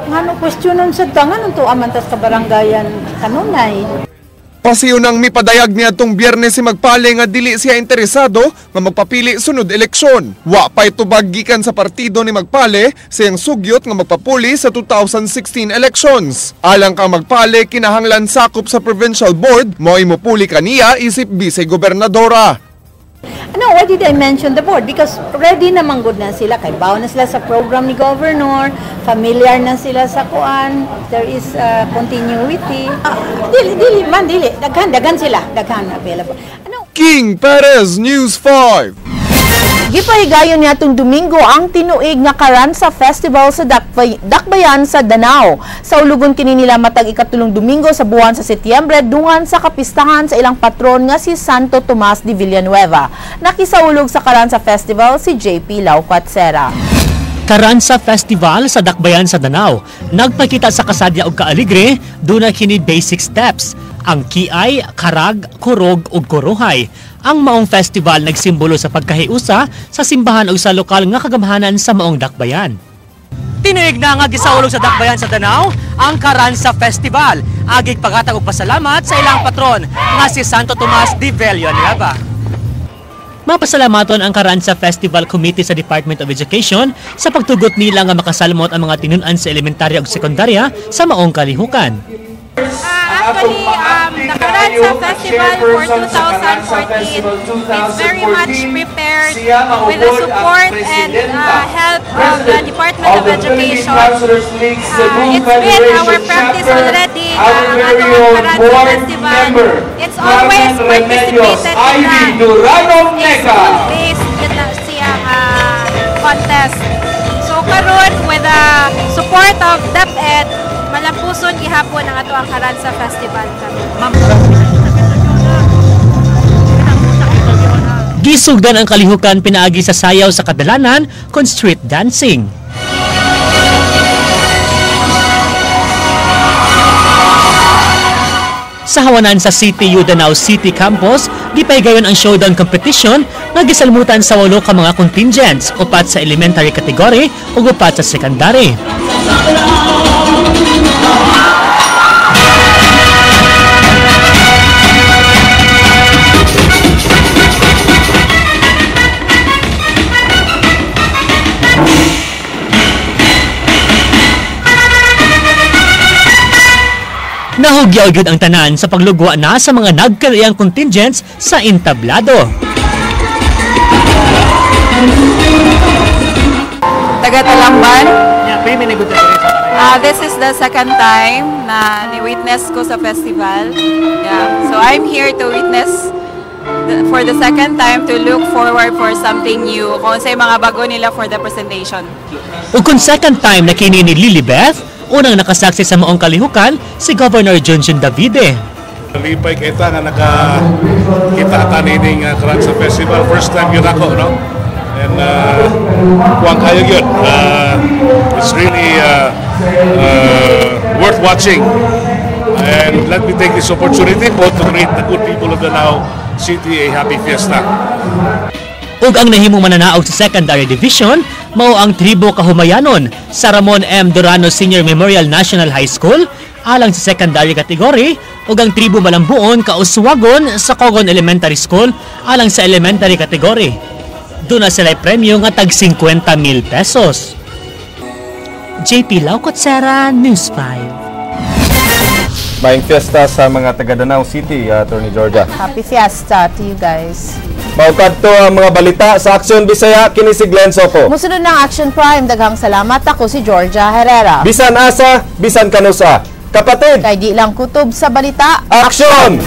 Ngano questionon sa tangan unto amantas ka baranggayan kanunay. Pasiyonang mipadayag niya tong Biyernes si Magpale nga dili siya interesado nga magpapili sunod eleksyon. Wa pa'y tubag gikan sa partido ni Magpale siyang sugyot nga magpapuli sa 2016 elections. Alang kang Magpale, kinahanglan sakop sa provincial board mo'y mupuli kaniya isip vice-gobernadora. Ano, why did I mention the board? Because ready naman good na sila. Kay bawo na sila sa program ni Governor, familiar na sila sa kuan, there is continuity. Dili, dili man, dili. Daghan, daghan sila. Daghan available. King Perez, News 5. Gipahigayon niadtong Domingo ang tinuig nga Karansa Festival sa Dakbayan sa Danao. Sa ulugon kini nila matag ikatulong Domingo sa buwan sa Setyembre dungan sa kapistahan sa ilang patron nga si Santo Tomas de Villanueva. Nakisaulog sa Karansa Festival si JP Laucatsera. Karansa Festival sa Dakbayan sa Danao. Nagpakita sa kasadya og kaaligre, duna kini basic steps. Ang kiay, karag, kurog ug kuruhay. Ang maong festival nagsimbolo sa pagkahiusa sa simbahan ug sa lokal nga kagamhanan sa maong Dakbayan. Tinuig na nga gisaulog sa Dakbayan sa Danao ang Karansa Festival. Agig paghatag og pasalamat sa ilang patron nga si Santo Tomas de Villanueva. Mapasalamaton ang Karansa Festival Committee sa Department of Education sa pagtugot nila nga makasalmot ang mga tinun-an sa elementarya ug sekundarya sa maong kalihukan. Actually, the Karansa Festival for 2014 is very much prepared with the support and help of the Department of Education. It's been our practice already ang atong Karansa Festival. It's always participated in the school-based siyang contest. So karon with the support of DepEd, malampuson gihapon ang ato ang Karansa Festival karon. Gisugdan ang kalihukan pinaagi sa sayaw sa kadalanan kon street dancing. Sa hawanan sa CTU Danao City Campus, gipahigayon ang showdown competition nga gisalmutan sa 8 ka mga contingents, upat sa elementary category ug upat sa secondary. Nahugyaw gyud ang tanan sa paglugwa na sa mga nagkalaiyang contingents sa entablado. Taga Talamban. This is the second time na ni-witness ko sa festival. Yeah. So I'm here to witness for the second time to look forward for something new. Kung sa mga bago nila for the presentation. Ug kung second time na kini ni Lilibeth, unang nakasaksi sa maong kalihukan si Governor Junjun Davide. Lipay kita nga nakakita ta nining Karansa Festival. First time yun ako, no? And kuwang kayo yun. It's really worth watching. And let me take this opportunity po to greet the good people of Danao City a happy fiesta. Ug ang nahimong mananaog sa secondary division mao ang Tribo Kahumayanon sa Ramon M. Durano Senior Memorial National High School alang sa secondary category ug ang Tribo Malambuon Kauswagon sa Cogon Elementary School alang sa elementary category. Doon na sila'y premyo nga tag 50,000 pesos. JP Laucotsera, News 5. Maayong fiesta sa mga taga Danao City, Attorney Georgia. Happy fiesta to you guys. Maukadto ang mga balita sa Aksyon Bisaya, kini si Glenn Soco. Musunod ng Action Prime, daghang salamat. Ako si Georgia Herrera. Bisan asa, bisan kanusa. Kapatid! Kay di lang kutob sa balita. Aksyon!